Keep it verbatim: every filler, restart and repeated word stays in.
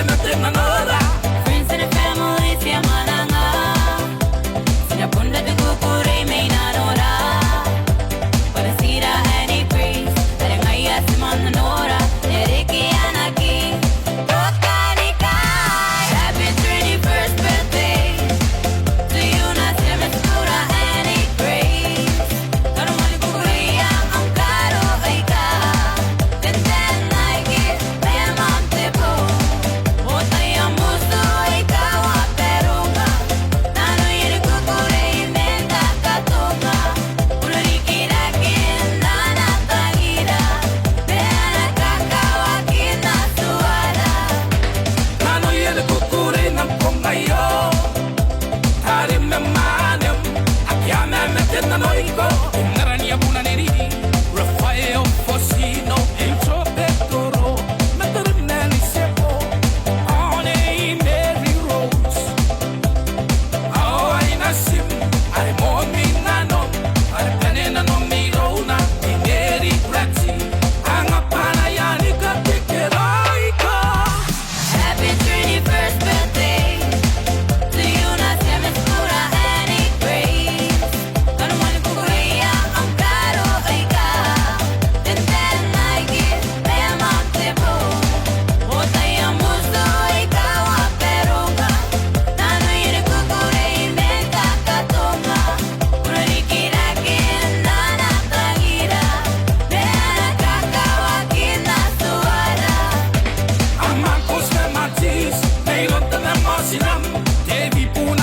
Friends and family, ti a mwananga. Ti na bon tei ni kukurei mai nanora. Bwa ti a Annie Grace, are ngaia ti mwananga nora, e reke ana king. Tokanikai. Happy twenty-first birthday to you, Natia Matsura Annie Grace. Kanoan kukureia am karo aika. Tenten aike, meam am tebo. Otai am utu aika wa perunga. Nanoia ni kukurei man kakatonga. Unurikirake n ana tangira. Bwa e na kakawaki n tuara. Nanoia ni kukurei n am kongaio. Tari ma mwanem, ake a mamate nanoiko. N aran Abuna Neri, Rafael Fosino, Enzo Petoro, Matarim Nani Sepo, Aunty Mary Rose. Ao aina sim, are moan nanom, are bane nanom irouna, Mary Prati, anga bana yani katekeraiko. Happy twenty-first birthday to you, Natia Matsura Annie Grace. Kanoan kukureia am karo aika. Tenten aike, meam am tebo. Otai am utu aika wa perunga. Nanoia ni kukurei man kakatonga. Unurikirake n ana tangira. Bwa e na kakawaki n tuara. Am uncle Sir Matis, Meiron Tana Masiram, Davy Buna